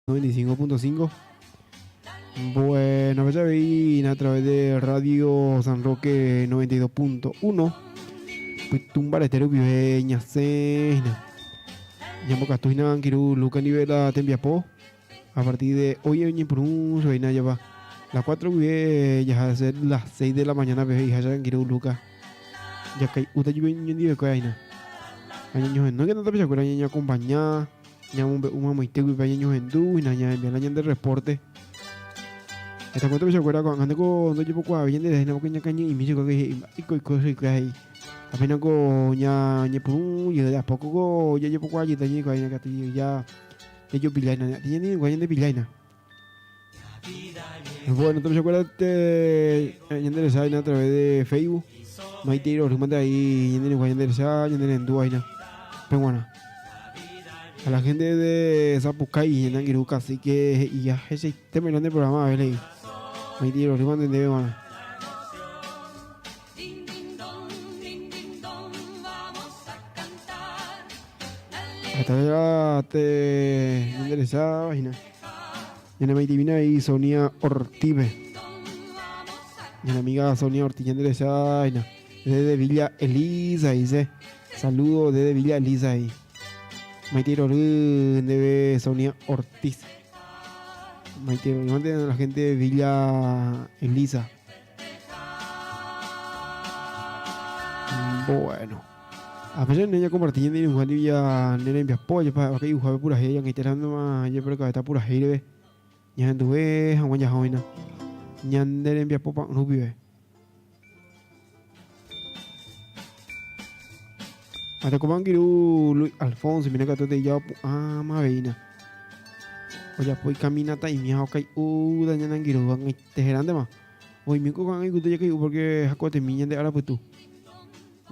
95.5. Bueno, ya veí a través de Radio San Roque 92.1. Tumbar estero vive ñasena. Ñambocatuina Kiru Luca Nivela Tembiapo. A partir de hoy en por un ya va. Las 4 vive ya a ser las 6 de la mañana ve hija ya Kiru Luca. Ya que uta yo ño aina. Año no que no te picha ña acompañar ñamombe'u mamoite guive ñañohendu ñaenviar ñande reporte. Esta cuenta me acuerda cuando ando con yo poco a bien de porque ña caña y mi chico que y coi coi coi ahí. Apenas con ña ña pum y de a poco go ya yo poco allí tañi coi ña que ya ya yo pilaina tiene ni guayan de pilaina. Bueno, entonces acuérdate ñande a través de Facebook. Maite manda ahí ñande guayan de ñande en Pero bueno. A la gente de Zapucay y en Anguiruca, así que y ya ese tema el programa, a ver ahí. Maite de bueno. Hasta ya te interesaba, imagina. Y la divina y Sonia Ortiz. Y la amiga Sonia Ortiz interesada, desde Villa Elisa, dice. Saludo desde Villa Elisa ahí. Maite de Sonia Ortiz. Maite a la gente de Villa Elisa. Bueno. A veces ella compartiendo y un día nena en pollo para que yo pura ella que te más yo pero que está pura ve. Ya anduve, hawan ya hoina. Ñandere en popa no vive. Hasta como Luis Alfonso, mira que te ya ah ma veina. Oye, pues caminata y mi okay u daña nangiru van te grande más. Hoy mi ko kan ya que porque jacote miña de ahora pues tú.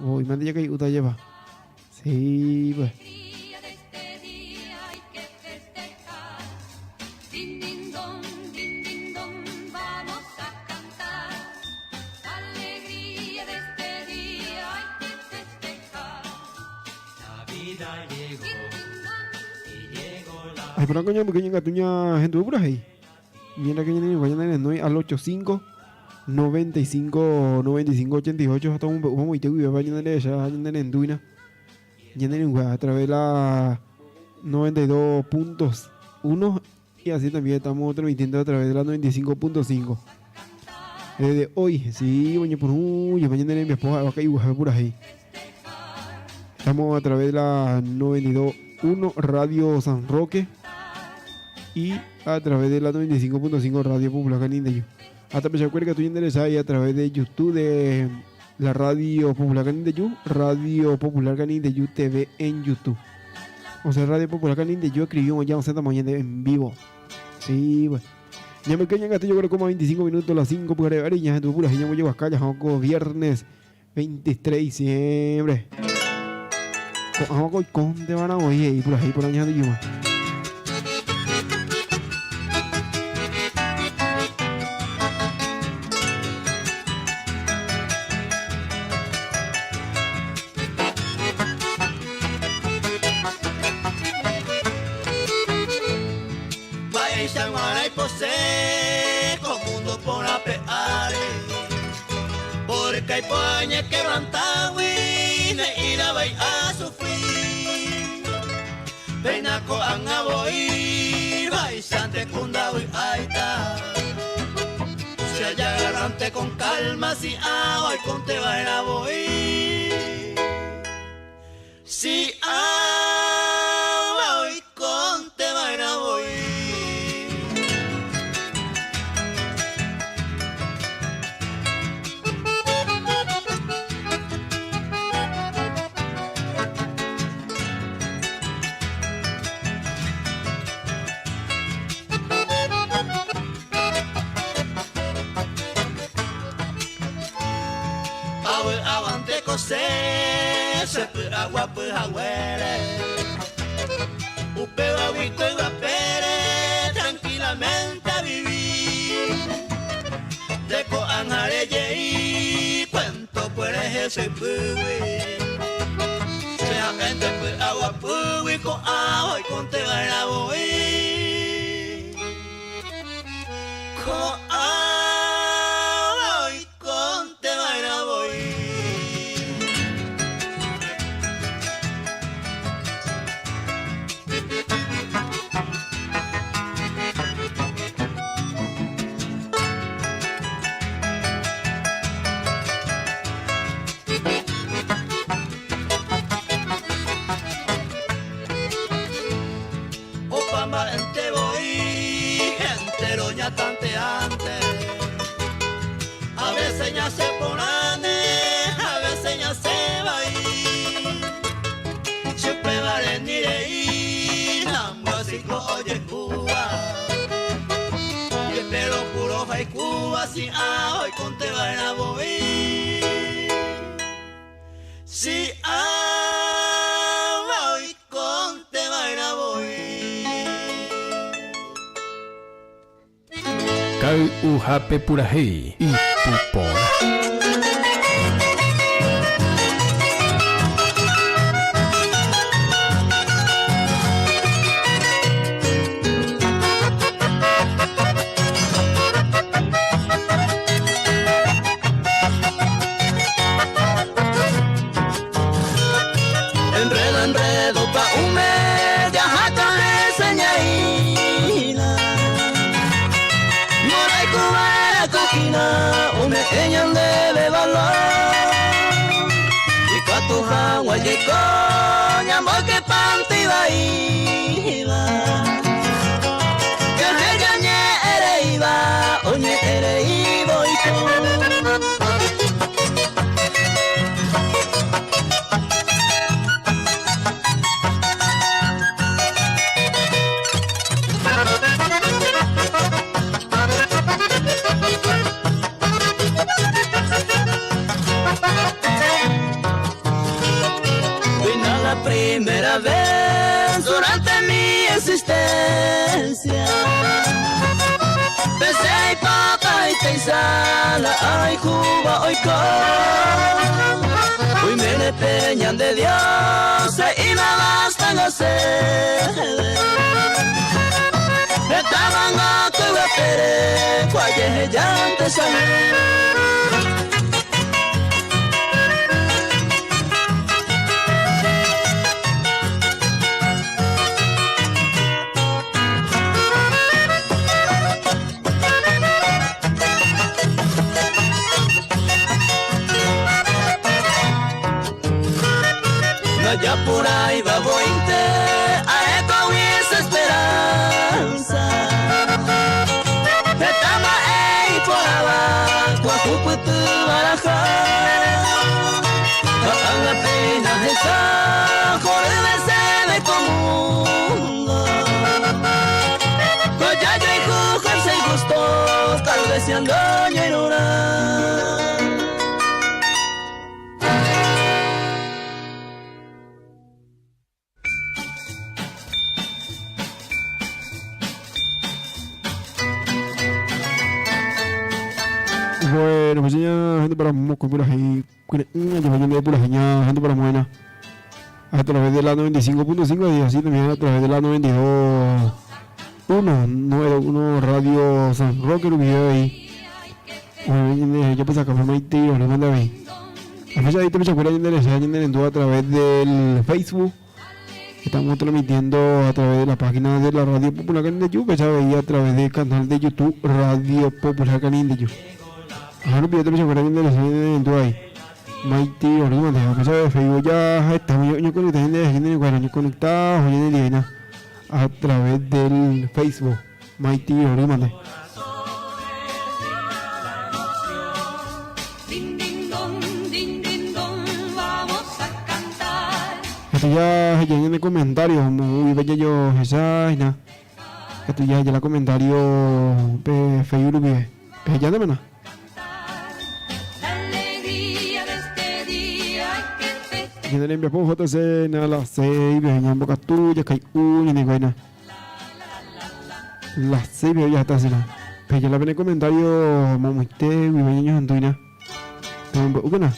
Hoy mande ya que uta lleva. Sí, pues. Ay, pero coño, porque ña gente por ahí. Mira que ña vayan en al 85 95 95 88 hasta un vamos y te voy a vayan de ya en Duina. A través de la 92.1 y así también estamos transmitiendo a través de la 95.5. Desde hoy, sí, mañana por un, mañana en mi esposa va a caer por ahí. Estamos a través de la 92.1 Radio San Roque y a través de la 95.5 Radio Popular Canindeyú. Hasta me acuerdo que tú ahí a través de YouTube de la Radio Popular Canindeyú, Radio Popular Canindeyú TV en YouTube. O sea, Radio Popular Canindeyú escribió ya 11 de la mañana en vivo. Sí, pues. Ya me quedan yo creo como 25 minutos, las 5 por ahí, ya tu pura, ya me llevo acá, ya viernes 23 de diciembre. Vamos con te van a oír y por ahí por allá de Yuma. Porque hay poña quebrantawi ne ira vai a sufrir. Pena ko anga voi vai sante kundawi aita. Se agarrante con calma si agua y con te va a voy. Si agua y con te va a voy. Se agua pujagüere Upe y guapere tranquilamente a vivir. De coanjare yei cuento puedes ese puwi Sea gente pu agua puwi con agua y con te va a voy. Ko'ãva oikónte va'erã voi. Opa mba'énte voi entero ñatanteánte. A veces ñasẽ porãne, a veces ñasẽ vai. Che upévare ni rei, nambyasýko ojehúva. Jepéro puro haikúva si á oikónte va'erã voi. Si áva oikónte va'erã voi. Kay'uhápe purahéi ipu porã. Enredo, enredo pa'ũme jaháta hese ñaína. Mborayhuvéra ko hína ome'ẽ ñandéve valor. Ikatu hag̃ua jaiko ñamboykepánte ivaíva. Jaheja ñe'ẽreíva oñe'ẽreívo oiko. Vino la primera vez durante mi existencia. Pensé ipapaiteicha la ahayhúva oiko. Oiméne pe ñande Dios he'íma bastanga chéve. Heta manga ko yvapére ko ajehejánte chave. Ndajapuráiva voínte arekógui esa esperanza. Heta mba'e iporãva ko ahupytýva raha. Ha ág̃a péina hesa horyve chéve ko mundo. Ko jajoayhu fuerza y gusto tal vez si ando ñoirũrã. Bueno, pues ya, gente para moco, purahéi kyre'ỹ, ajeho ñande purahéi ña gente para muena a través de la 95.5 y así también a través de la 92.1, 91 Radio San Roque rupive avei. Oime ñande japysaka formaite rory avei. A fecha de tapichakuéra ñande recha ñande rendu a través del Facebook. Estamos transmitiendo a través de la página de la Radio Popular Canindeyú, fecha avei a través del canal de YouTube Radio Popular Canindeyú. Aha rupive tapichakuéra ñande recha ñande rendu avei. Maite rory mante. A fecha de Facebook ya estamos ñoconecta ñande recha ñande renguáira ñoconecta oho ñande ndivéina a través del Facebook. Maitei rory mante. Katu ja heja ñane comentario moõguive jajohecha hína. Katu ja heja la comentario pe Facebook rupive. Pehejántemana. Ñane rembiapo JC a las 6 ñambokatu jakai'u ñane guáina. Las 6 peve ya está será. Peheja la pene comentario momoite guive ñañohendúina. Pemombe'úkena.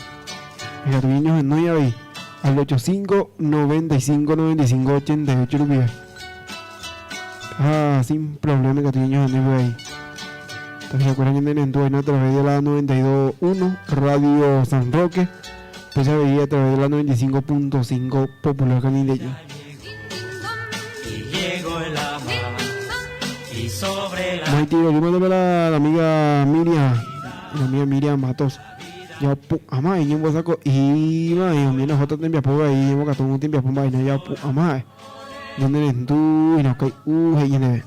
Ikatu ñañohenói avei al 85 95 95 88 rupive. Ha sin problema ikatu ñañohenói avei. Tapichakuéra ñane rendu aína a través de la 92.1 Radio San Roque, péicha avei a través de la 95.5 Popular Canindeyú. Maitei rory la amiga Miriam, la amiga Miriam Matos. Ya opu'ãma iñembosako'íva umi ohóta tembiapo vai ñembokatu tembiapo mba'éina ya opu'ãma ha'e. Ñane rendu hína okai'u he'i ñandéve.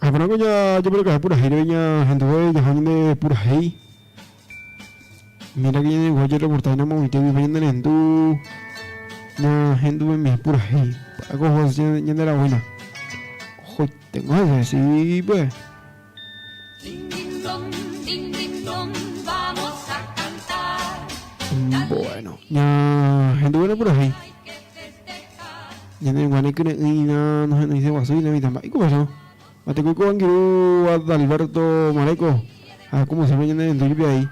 Aipórãko jajeporekaha purahéi ñahenduve jaha ñande purahéi. Mira que ñane guaye reportaje moite guive ñane rendu ñahenduve purahéi. Ako oho ñande la buena. Oho tengo ese sí pues. Bueno, ñahenduve purahéi. Ñane guane kyre'ỹina nohenóise guasúina mitã mba'éiko upéicharõ. Atekóiko angirũ Adalberto Mareco ha como siempre ñane rendu jepi avei.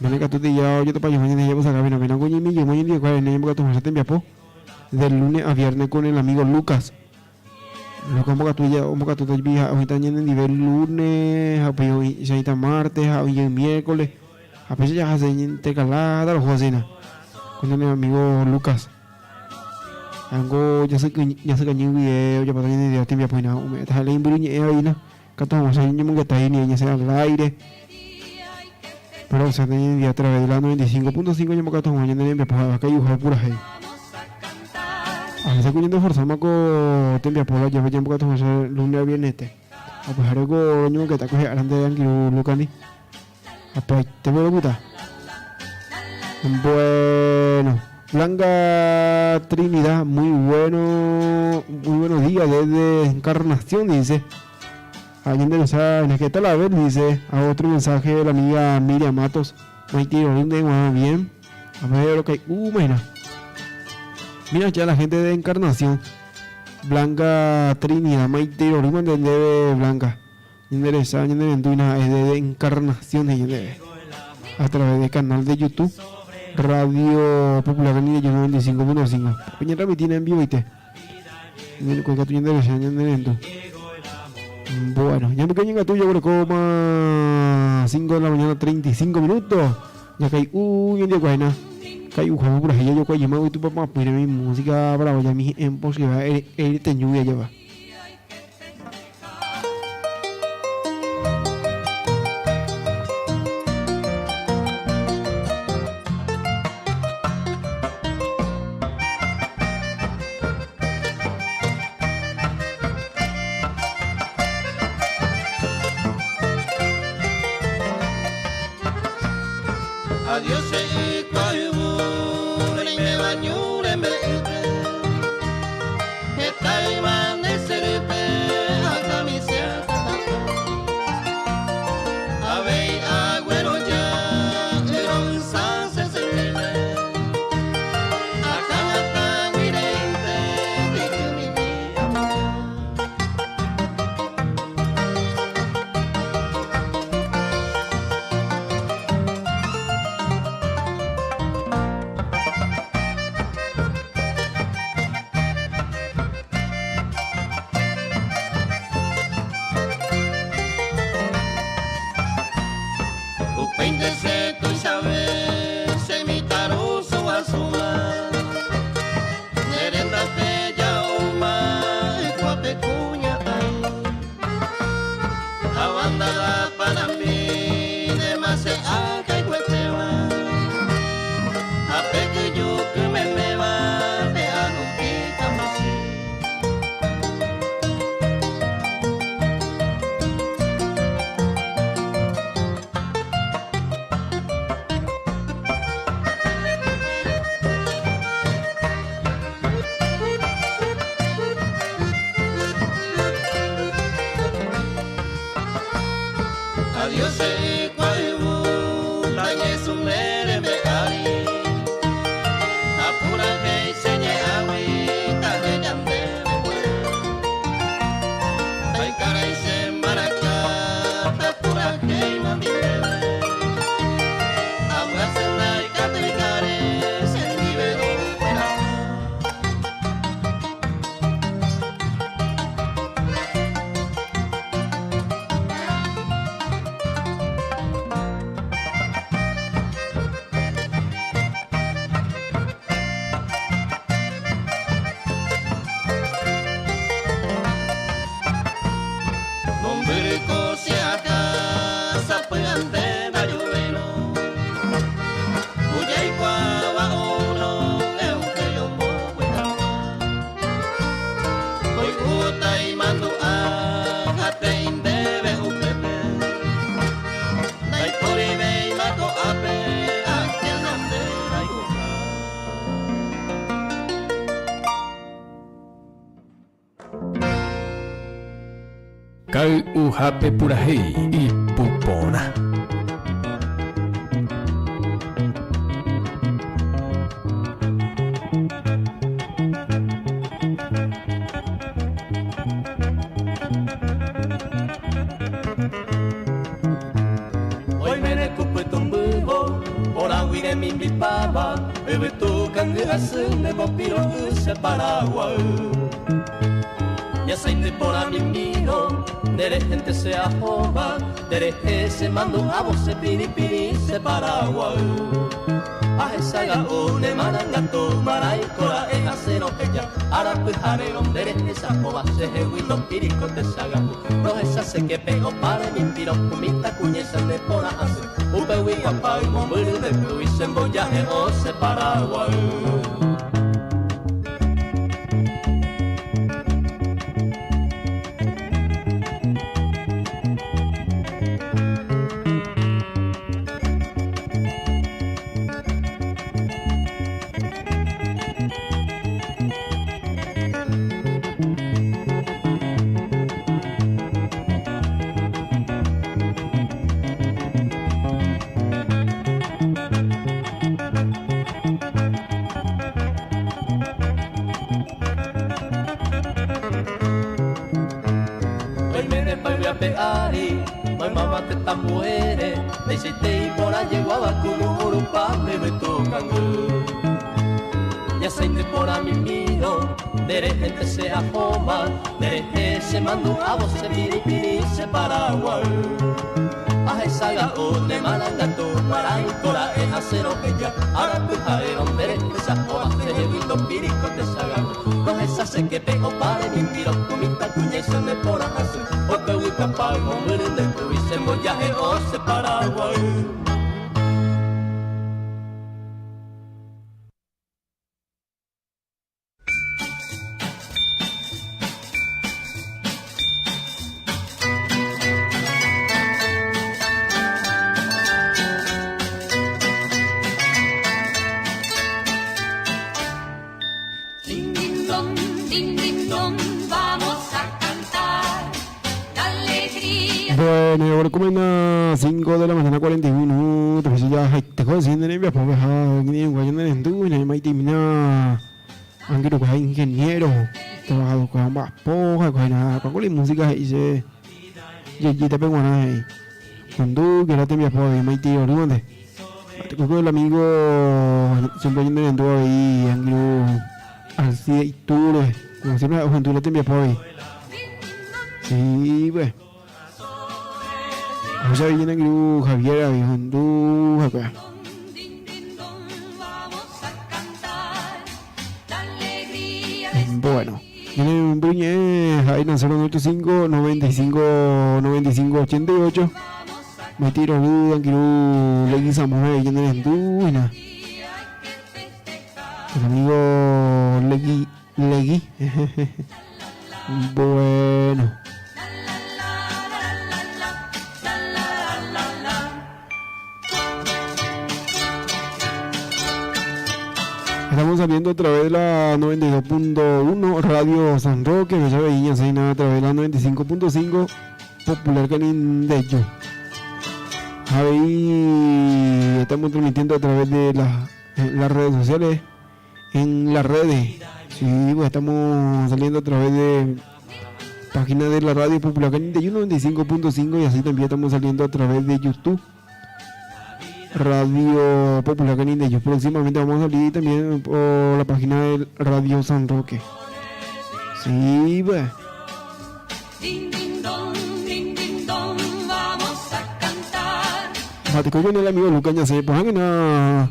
Ñane katu teja ojetopa jeg̃ua ñande jaipysaka pena pena ko ñaime jeg̃ua ñandivekuéra rene ñembokatu hag̃ua tembiapo del lunes a viernes con el amigo Lucas. Lucas ombokatu ombokatúta jepi ha oĩta ñanendive lunes ha upéi oĩ oĩta martes ha oĩ jey miércoles ha péicha jahase ñaintercalada roho asína con ñane amigo Lucas. Hango jasykañy guive ojapóta ñane idea tembiapo hína ome'ẽta ha léi mbyryñe'ẽ aveína katu hag̃uáicha ñañemongetai ni ñasẽ al aire. Pero osẽta ñane idea a través de la 95.5 ñambokatu hag̃ua ñane rembiapo ha'éva kaiuha purahéi. A veces ku ñande esforzama ko tembiapo la jave ñambokatu hag̃uáicha lunes a viernete. Ha pyhare ko roñemongeta ko hi'árante angirũ Lucandi. Apaite ropyta. Bueno, Blanca Trinidad, muy bueno, muy buenos días desde Encarnación, dice. Alguien de esa, ¿qué tal? A ver, dice. A otro mensaje de la amiga Miriam Matos. Bien. A ver lo que hay. Mira. Mira ya la gente de Encarnación. Blanca Trinidad, Maite Orima, de Blanca. Ñanderesa, ñanerendu ha'e desde Encarnación he'i ñandéve a través de canal de YouTube Radio Popular Canindeyú 95.5. Peñetransmitína en vivoite. Ñanekuéi ñanderecha ñanerendu. Bueno, ya me quedo en tuyo, coma 5 de la mañana 35 minutos. Ya caí, uy, un día cuajena. Caí, uy, por ahí yo cuay, yo me voy tu papá, mira mi música bravo, ya mi en que va, el teñuya lleva. Kay'uhápe purahéi ipu porã. Oimérõ kupytumbývo, porãgui remimbipáva, yvytu kangy asy nde popiro'y che Paraguay. Ñasaindy porã mimírõ, nde rehénte che ahóva, nde rehe che mandu'ávo che pirĩpirĩ che Paraguay. Ahechaga'u ne marangatu marãiko ra'e asẽrõ heja ára pyharérõ nde rehecha kóva chehegui ndopíriko techaga'u rohechase kepe opa remimbírõ umi takuñéicha nde porã asy upégui apáy mombyry nde pýgui che mbojahe'o che Paraguay. Oiménepa yvy ape ári maymáva tetã mbuére, ndeichaite iporã jeguáva ku mu'ũrupa yvytu kangy. Ñasaindy porã mimírõ, nde rehénte che ahóma, nde rehe che mandu'ávo che pirĩpirĩ che Paraguay. Ahechaga'u ne marangatu marãiko ra'e asẽrõ heja ára pyharérõ nde rehecha oasẽ jevy ndopíriko techaga'u rohechase kepe opa remimbírõ ku mitãkuñáicha ne porã asy upégui kapáy mombyry nde kúi che mbojahe'o che Paraguay. Bueno, y ahora como en las 5 de la mañana 41 minutos, pues ya te jodas, en el viaje, ni en Guayana, en Duina, en Maitimina. Angirũ ingeniero, trabajador kuéra omba'apo ha'ekuéra hína kuakuéra imúsica he'i che jejétape g̃uarã he'i Kondúke la tembiapo avei maitei orývante. Mba'etekóiko el amigo siempre ñanerendu avei angirũ Alcide Iturbe, como siempre ha'e ohendu la tembiapo avei. Sí, pues. Ohecha avei ñane angirũ Javier avei ohendu ha'ekuéra. Bueno, ñane memby ñe'ẽ ha'éna 095 95 95 88. Maitei rory angirũ Leguizamón avei ñane rendu hína. El amigo Legui, Legui. Bueno. Estamos saliendo a través de la 92.1 Radio San Roque, Bella Veíña, a través de la 95.5 Popular Canindeyo. Avei estamos transmitiendo a través de las redes sociales, en las redes. Sí, pues estamos saliendo a través de página de la Radio Popular 95.5 y así también estamos saliendo a través de YouTube. Radio Popular Canindeyú. Próximamente vamos a salir también por la página de Radio San Roque. Sí, pues. Din, din, don, din, din, don, vamos a cantar. Jateko con el amigo Lucas Yacé, pues en la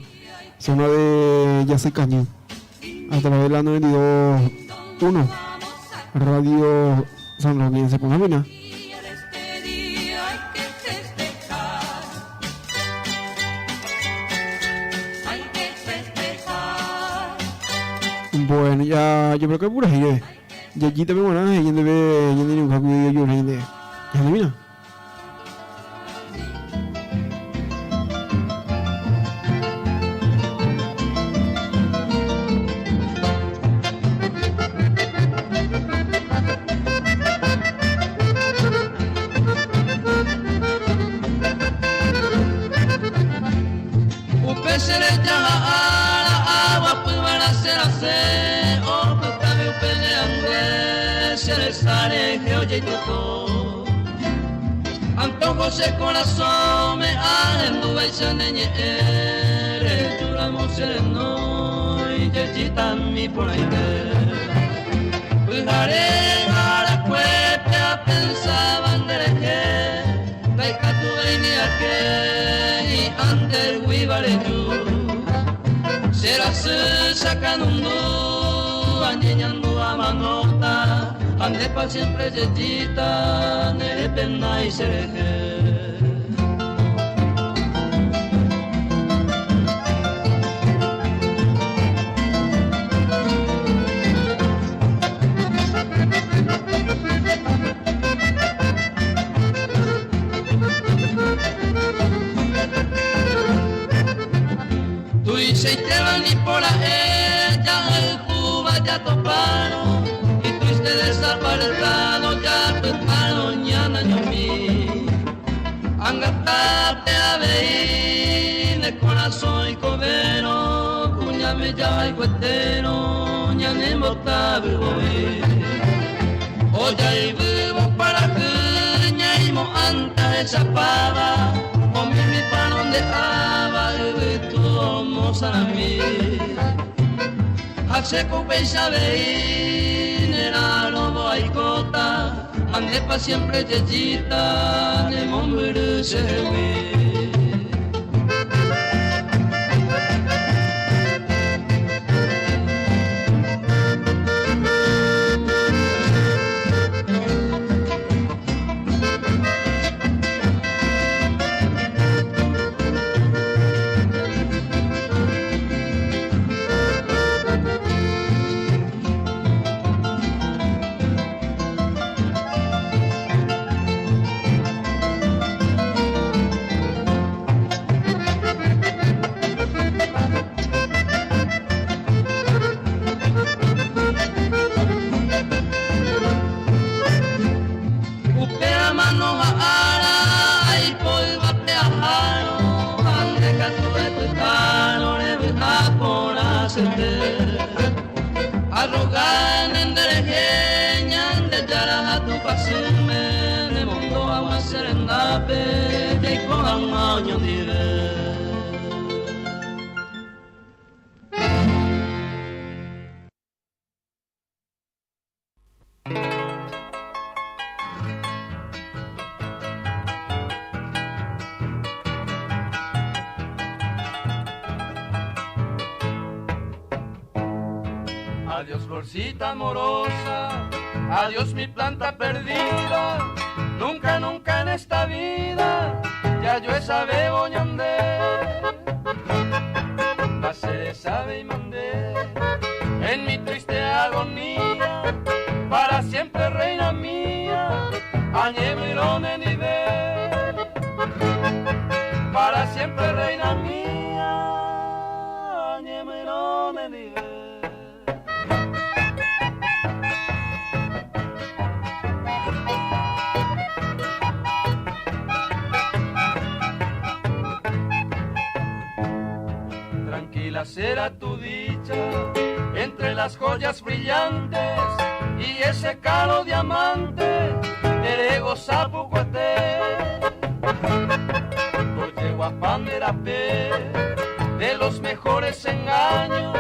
zona de Yacé Caño. A través de la 92.1 Radio San Roque. Se ponga buena. Este día hay que festejar. Hay que festejar. Bueno, ya yo creo que pura gente. Y allí también bueno, ella debe, ella tiene un jaco de yo gente. Ya no mira. Upe che reja ha ára aguapyva'erã che rasẽ, opytáve upe ne angue che resa rehe ojeitypo. Antojo che korasõme ahendúvaicha ne ñe'ẽ, rejúramo che renói jejitami porãite. Pyhare ha arakuépe apensáva nderehe, ndaikatuvéi ni ake hi'ãnte guiva reju. Che rasy chakanundu añeñandu amanóta, ha ndépa siempre jejita nerepenái cherehe. Tuichaitéva nipo ra'e jahayhúva jatopárõ, ituiste desapartado japytárõ ñanañomi. Angatápe avei ne korasõ oikovérõ, kuñáme jahayhuetérõ ñanembotavy voi. Ojayvývo kuarahy ñaimo'ãnte ahechapáva, omimipárõ nde áva yvytu omosarami. Ha chéko upéicha avei nera'arõvo aikóta, ha ndépa siempre jejita nemombyry chehegui. Upe amano ha ára aipo yvate ahárõ, ha nde katu epytárõ revy'a porã chete. Arrogáne nderehe Ñandejára ha Tupãsýme nemondo hag̃ua che rendápe jaiko hag̃ua oñondive. Adiós florcita amorosa, adiós mi planta perdida, nunca, nunca en esta vida, ya yo esa bebo ñande. Naceré sabe y mandé, en mi triste agonía, para siempre reina mía, añemirone nivel. Para siempre reina mía, añemirone nivel. Tranquila será tu dicha entre las joyas brillantes y ese caro diamante terego sapucuate. Oye guapanderape de los mejores engaños,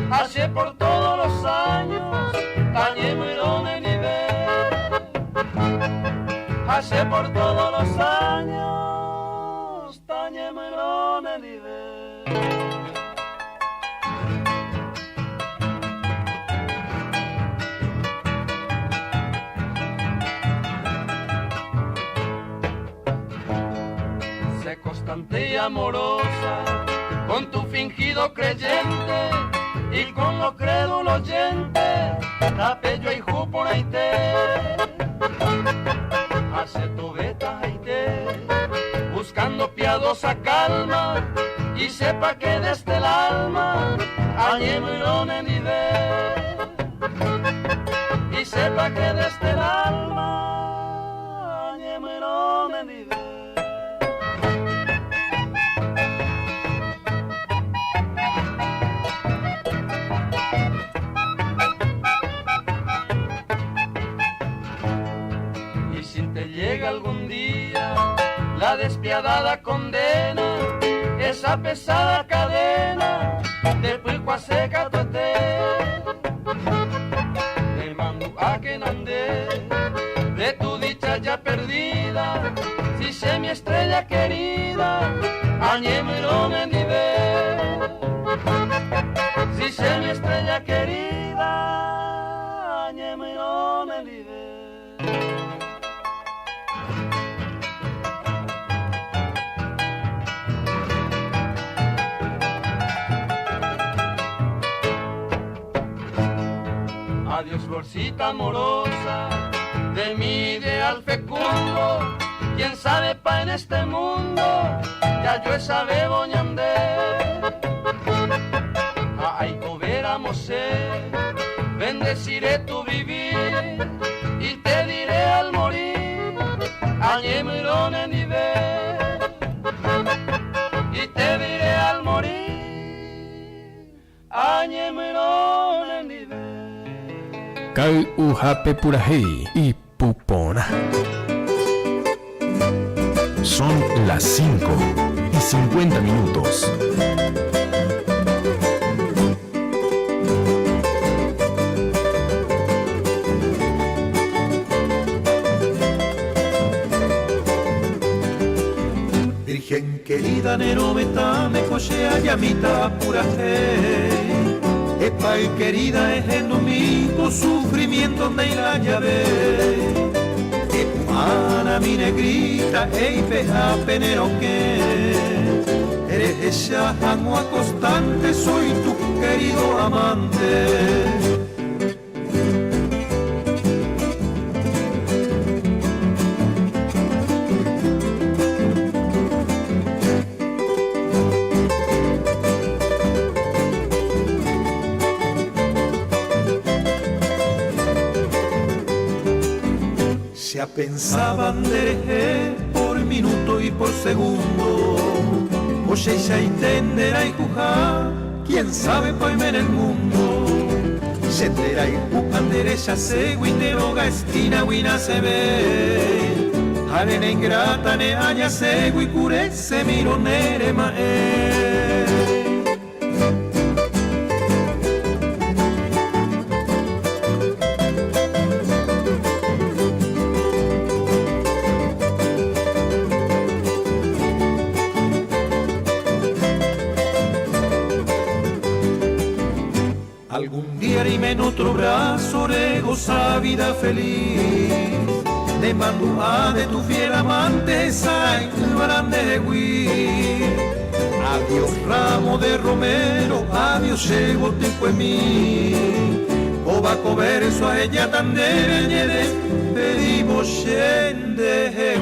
hace por todos los años, tañe nivel. Hace por todos los años, tañe nivel. Sé constante y amorosa con tu fingido creyente y con lo crédulo oyente, tapello y juponaite. Hace tu beta buscando piadosa calma y sepa que desde el alma añe nivel. Y sepa que desde el alma añe nivel. Y si te llega algún día la despiadada condena, esa pesada cadena de puicua seca tuete, te mando a que nande de tu dicha ya perdida, si sé mi estrella querida, añe nivel. Si sé mi estrella querida, añe nivel. Adiós florcita amorosa de mi ideal fecundo, quién sabe pa en este mundo, ya yo esa bebo ñandé. Ay, coberamos bendeciré tu vivir y te diré al morir, añe nivel. Y te diré al morir, añe nivel. Ka'y'uhápe purahéi ipuporã. Son las 5 y 50 minutos. Virgen querida, nero metame, cochea llamita pura fe. Epa y querida es en tu sufrimiento me la llave. Epana mi negrita, ei peja penero que. Eres esa agua constante, soy tu querido amante. Se pensaban de por minuto y por segundo. Oye, y tendera y juja, quién sabe poime en el mundo. Se tera y jucandereya se guiteroga esquina guina se ve. Arena ingrata ne haya se guicure se miro nere mae. Algún día en otro brazo goza vida feliz. De mandúa de tu fiel amante, esa grande Adiós ramo de romero, adiós llego te mi. Oba coberso a ella tan de pedimos de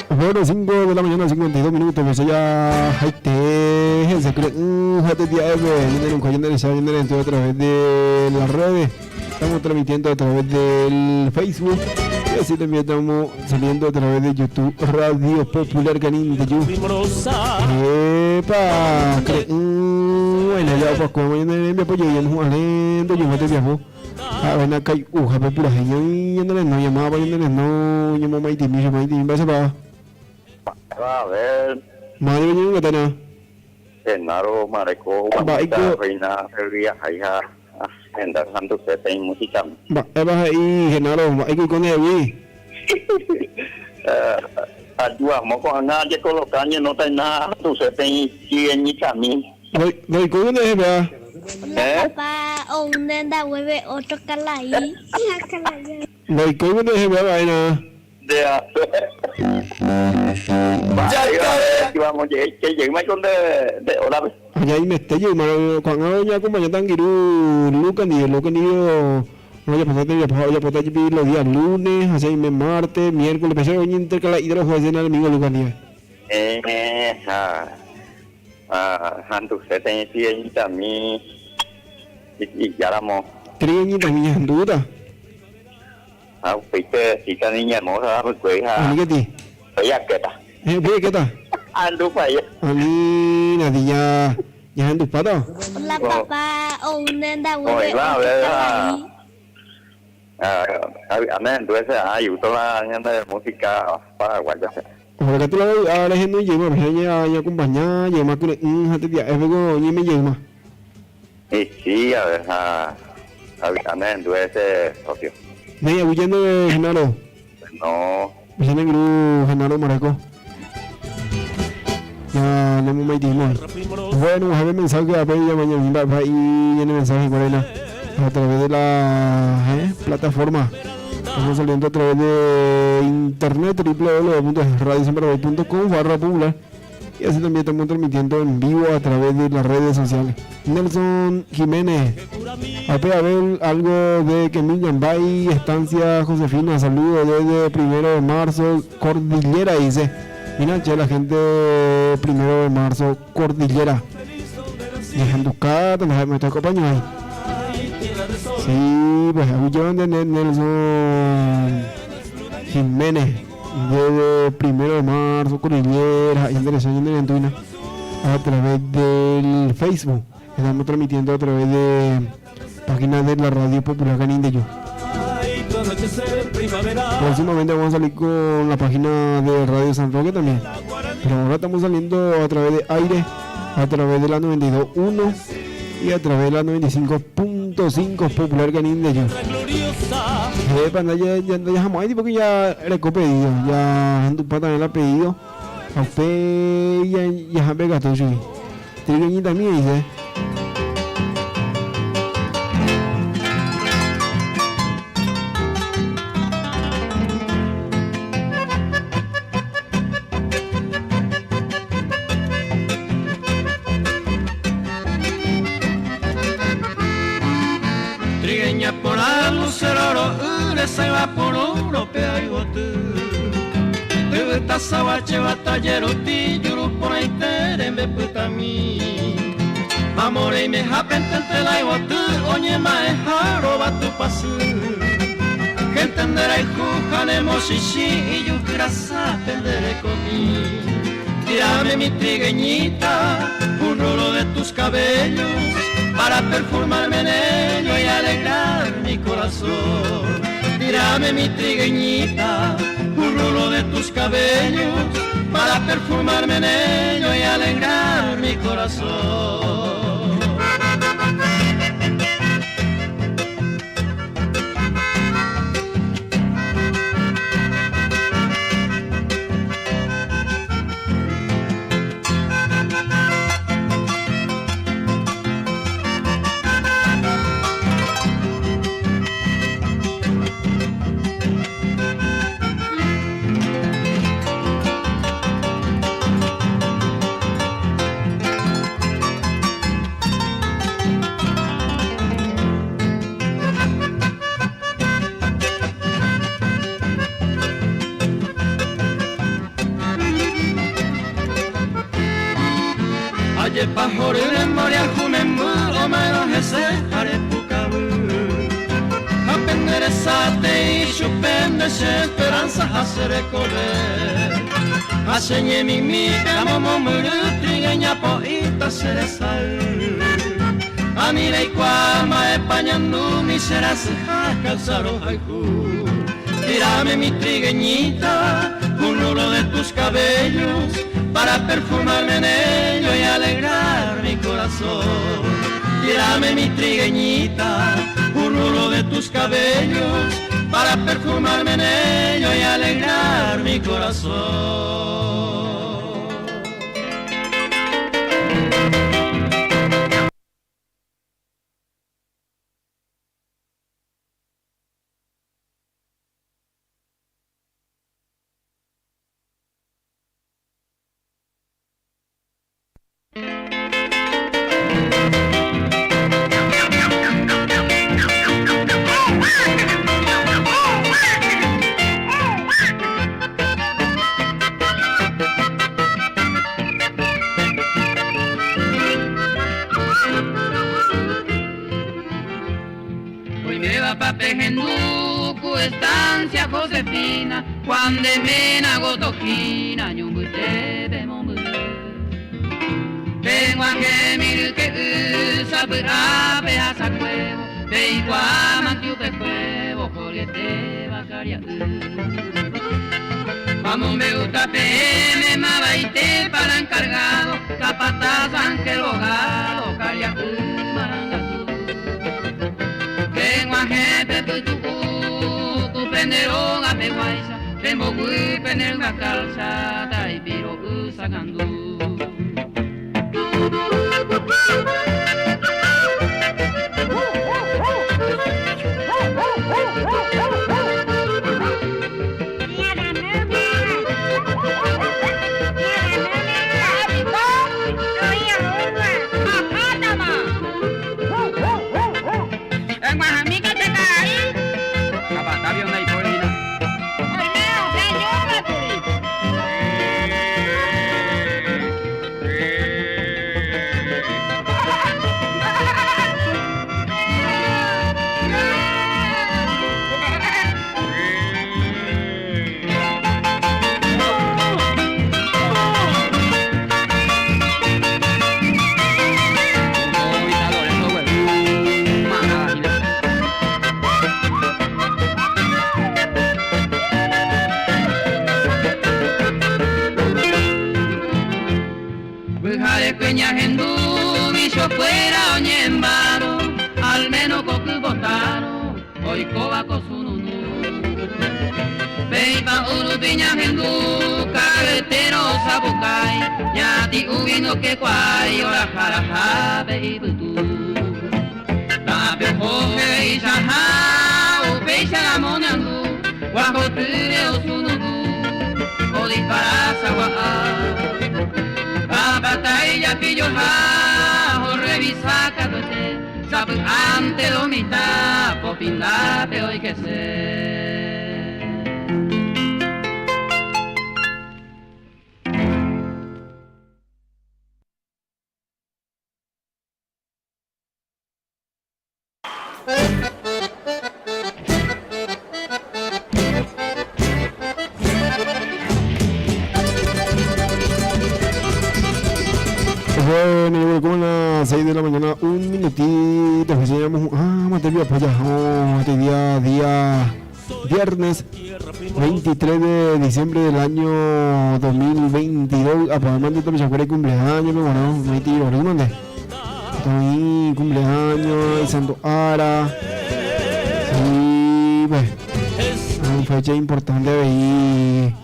Bueno, 5 de la mañana, 52 minutos, pues ya, te, se cree, a través de las redes, estamos transmitiendo a través del Facebook. Y así también estamos saliendo a través de YouTube Radio Popular Canindeyú. ¡Epa! Bueno, ya pues como mañana le apoyo y no alento, yo te viajo. A ver, acá hay uja, pura y no le no llamaba, no le no llamó maiti, mi maiti, va va. A ver. Madre mía, ¿qué tal? Genaro Mareco, Guamita, Reina, Revia, Jaija, Enda, Santo Sete, música. Va, eva ahí, Genaro, va, ahí con él, Ayudamos con nadie colocaño, no está nada, tu sete y en mi camino. Voy, con él, vea. ¿Eh? Papá, o un denda hueve otro calaí. Voy, con él, vea, vaina. De Ya, vamos, que llegué con de hola. Allá y me esté llegando, cuando ya acompañé tan quiru Luca ni Luca ni yo no ya pasaste ya pasado ya pasaste los días lunes, así me martes, miércoles, pero hoy intercala y de los jueves en el amigo Luca ni. Ja. Ah, hantu sete y también y ya ramo. Triñi también anduta. Ah, fuiste chica niña hermosa, pues hija. ¿Ani qué ti? Oye, ¿qué tal? ¿Qué tal? Andu pa allá. Ani, nadie ya andu pato. Hola papá, o un denda hueve Oye, va, otro a ver, calaí. ah, ah, a ese, ah, y la de música paraguaya. Ahora que tú la ahora gente llega, pero ya ya acompaña, llega más con un jate día, es luego ni me llega. Y sí, a ver, ah, a ese socio. Me huyendo de Genaro. No. Huyendo de Genaro Mareco. Ya le hemos metido. Bueno, a ver mensaje a pedir mañana va y viene mensaje por ahí a través de la plataforma. Estamos saliendo a través de internet www.radiosanparaguay.com/popular y así también estamos transmitiendo en vivo a través de las redes sociales. Nelson Jiménez, a ver algo de Kemil Yambay, Estancia Josefina, saludos desde 1 de marzo, Cordillera, dice. Mira, che, la gente 1 de marzo, Cordillera. Dejando cada, me está acompañando ahí. Sí, pues agullón de Nelson Jiménez, desde 1 de marzo, Cordillera, y Andrés Antuina, a través del Facebook. Estamos transmitiendo a través de páginas de la Radio Popular Canindeyú. Próximamente vamos a salir con la página de Radio San Roque también. Pero ahora estamos saliendo a través de aire, a través de la 92.1 y a través de la 95.5 Popular Canindeyú. Ya dejamos ahí porque ya le pedido, ya Andupa también le ha pedido. A usted ya ya gastó sí. Trigueñita también dice. Trigueña por lucero ure se va por europea y botu. Tuve sabache batallero ti yuru por ahí terembe putami. Amore y me japente la ibotu oñe mae jaro va tu pasu. Que entenderá y jujane moshishi y yukirasa pendere comi. Tírame mi trigueñita, un rulo de tus cabellos, para perfumarme en ello y alegrar mi corazón. Tírame mi trigueñita, un rulo de tus cabellos, para perfumarme en ello y alegrar mi corazón. Aye pajore moria jumembu o mero hese arepukabu. Aprendere Tesatei chupe nde che esperanza ha che rekove Ha che ñemimípe amomombyry trigueña po'íta che resay Ani reikuaa mba'épa ñandumi che rasyha causa rohayhu Tírame mi trigueñita, un rulo de tus cabellos Para perfumarme en ello y alegrar mi corazón Tírame mi trigueñita, un rulo de tus cabellos Para perfumarme en ello y alegrar mi corazón. Oimévapa pehendu ku estancia Josefina, Juan de Mena gotohína ñombytépe mombyry. Peg̃uahẽmi ryke'y sapy'ápe hasakuévo, peikuaa manti upekuévo horyetéva karia'y. Amombe'úta peẽme mavaitépa la encargado, capataz Ángel Bogado, karia'y marangatu. Peg̃uahẽ pe pytu'u ku pende rógape guáicha, pemboguy pene rymba kálcha, taipiro'y sakandu. Pyharekue ñahendu vichokuéra oñembárõ, al menos ko kyvotárõ oikóva ko sununu. Péipa urupi ñahendu carretero osapukái, ñati'ũgui ndokekuaái oraharahápe ipytu. Tape oho he'ichaha upéicha ramo ñandu, guahotýre osunundu, odispara sagua'a. Papata ijapijoha orrevisa katuete, sapy'ánte lo mitã popindápe oikese. Bueno, yo como a las 6 de la mañana, un minutito, pues llegamos ah, materia, pues ya, oh, este día, día viernes 23 de diciembre del año 2022, ah, pues mande también se cumpleaños, me bueno, no hay tiro, ¿no mande? Estoy cumpleaños, Santo Ara. Sí, pues. Una fecha importante ahí.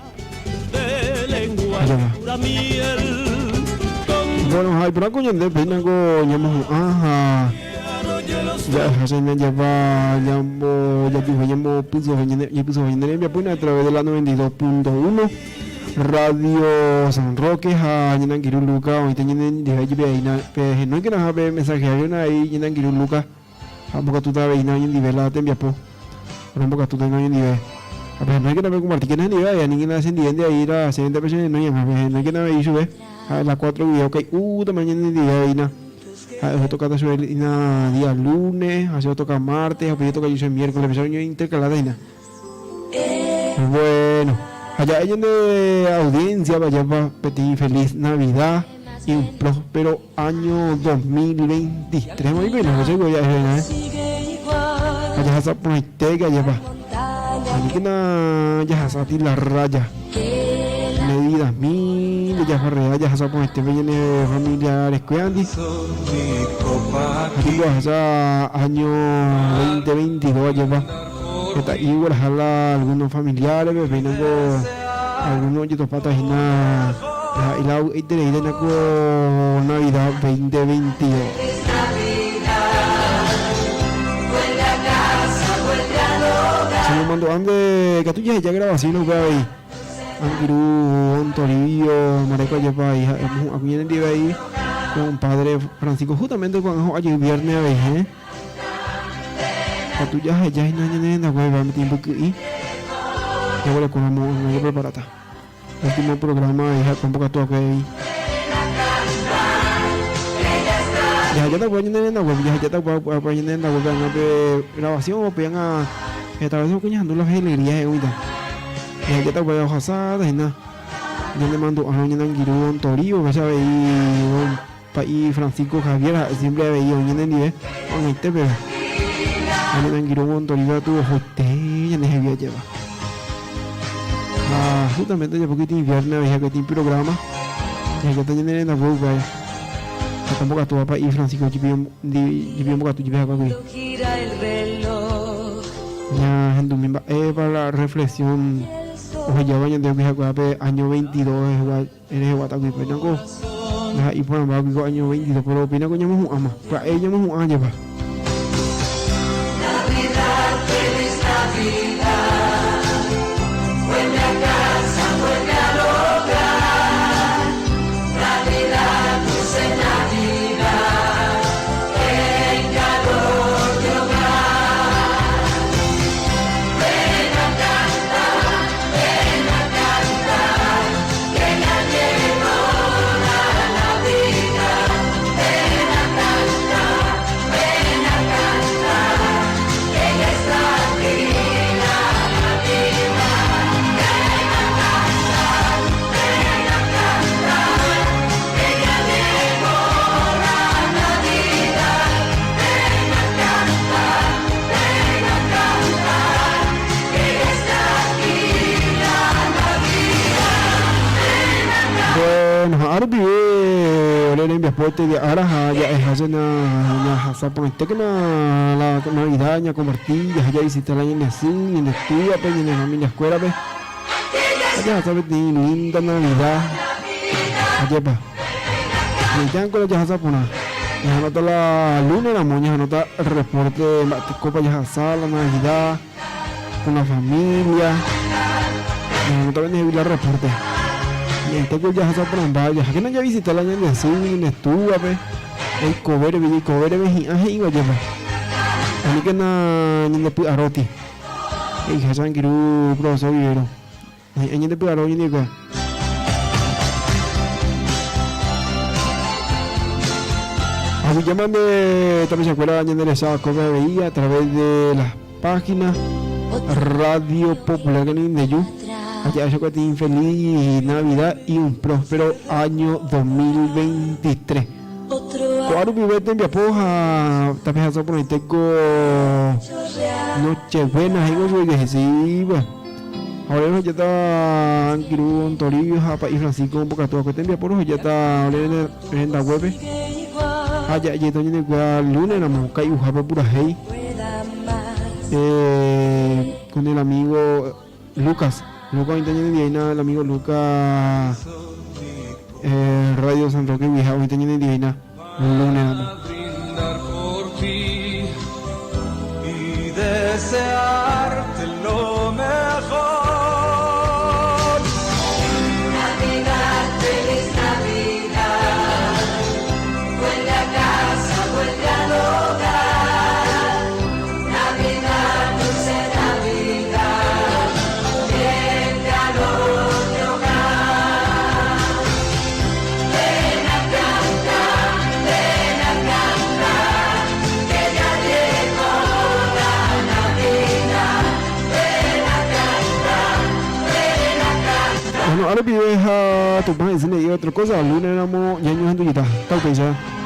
Bueno, hay por acá de pena go ñamo ajá. Ya se me lleva ñamo ya dijo ñamo puso ñe puso ñe a través de la 92.1 Radio San Roque ha ñanangiru Luca hoy te ñane de ahí pe na pe no que na pe mensaje hay una ahí ñanangiru Luca ha poco tú te na ñan la te enviapo no poco tú te no ñan a pe no que na pe compartir que na ni va ya ni na se entiende ahí la se entiende pe no ya pe no que na ahí sube a las 4 video okay también ñan ni ahí na. Ha'e otocata chupe hína día lunes, ha che otoka martes, ha upéi otoka jey chupe miércoles, péicha oñointercalata hína. Bueno, ha ja'e ñande audiencia vajépa peteĩ feliz Navidad y un próspero año 2023. Oĩ pene che ja'e hína, eh. Ha jahasa porãitéke ajépa. Aníkena jahasati la raya. Medidasmi ndejafarrea jahasa porãitépe ñane familiareskuéandi. Ha tipo ahasa año 2022 ajépa. Heta'i ogueraha la algunos familiares-pe, péina ko algunos ojetopáta hína la la ovy'aitereíta ko Navidad 2022. Che momandu'a nde katu jaheja grabación upe avei. Angirũ Don Toribio, Mareco ajépa avei ha'e omohu'ã kuña nendive avei con padre Francisco justamente ko'ág̃a ho'a jey viernes avei he. Katu jaheja hína ñane rendaguéva peteĩ mbyky'i jaguerekóramo ág̃a japreparáta. Último programa avei ha'e ombokatu va'ekue avei. Jahejáta upéva ñane rendaguépe, jahejáta upéva ñane rendaguépe ág̃a pe grabación ope ág̃a heta veces oke ñahendu la alegría he'i oĩta. Jahejáta upéva jahasáta hína ñanemandu'árõ ñane angirũ don Toribio upéicha avei don Pa'i Francisco Javier ha'e siempre avei oĩ ñanendive ko'ag̃aite peve. Ha ñane angirũ Montoriva katu ohoite ñandehegui ajéva. Ha justamente ojapo peteĩ viernes avei ha peteĩ programa jahecháta ñane rendague upévare. Ha ombokatúva Pa'i Francisco jepi jepi ombokatu jepi hikuái. Ñahendumi mba'épa la reflexión ohejáva ñandéve hikuái pe año 22 rehegua. Ereheguáta guive nako ndaha'éi iporãmbágui ko año 22, péro upéi nako ñamohu'ãma. Pya'e ñamohu'ã jepa. Bueno, ha rupive ore rembiapo este ára ha ja'eha che ñahasa porãitékena la Navidad ñakomparti, jaha javisita la ñane sy, ñande túvape, ñane familia-kuérape. Ha jahasa peteĩ linda Navidad. Ajépa. Ñaitánko la jahasa porã. Ñahanóta la lunes ramo, ñahanóta reporte mba'etekópa jahasa la Navidad con la familia. Ñahanóta pendehegui la reporte. Ñaitánko jahasa porãmba, jahákena javisita la ñande sy, ñande túvape. Jaikovéreve, jaikovéreve hi'ã he'íva ajépa. Aníkena ñandepy'aróti. He'iha che angirũ profesor Vivero. Nahi'ã ñande py'aro ñandekuaa. Aguyjéma nde tapichakuéra ñande recha va'ekuépe avei a través de las páginas Radio Popular Canindeyú. Ha ja'e chokue peteĩ feliz Navidad y un próspero año 2023. Ko'a rupive tembiapo ha tapehasa porãite ko Nochebuena he'ívo chugui jehesíva. Ha ore rohejáta angirũ don Toribio ha pa'i Francisco ombokatu va'ekue tembiapo rohejáta ore rendaguépe ha ja'ejéta oñandekuéra lunes ramo kai'uhápe purahéi con el amigo Lucas. Lucas oĩta ñanendivéina el amigo Lucas Radio San Roque guiha oĩta ñanendivéina lunes ramo. Ñemo'ã rupive ha Tupã he'ise he'i otra cosa, lunes ramo ñañohendujyta. Taupéicha.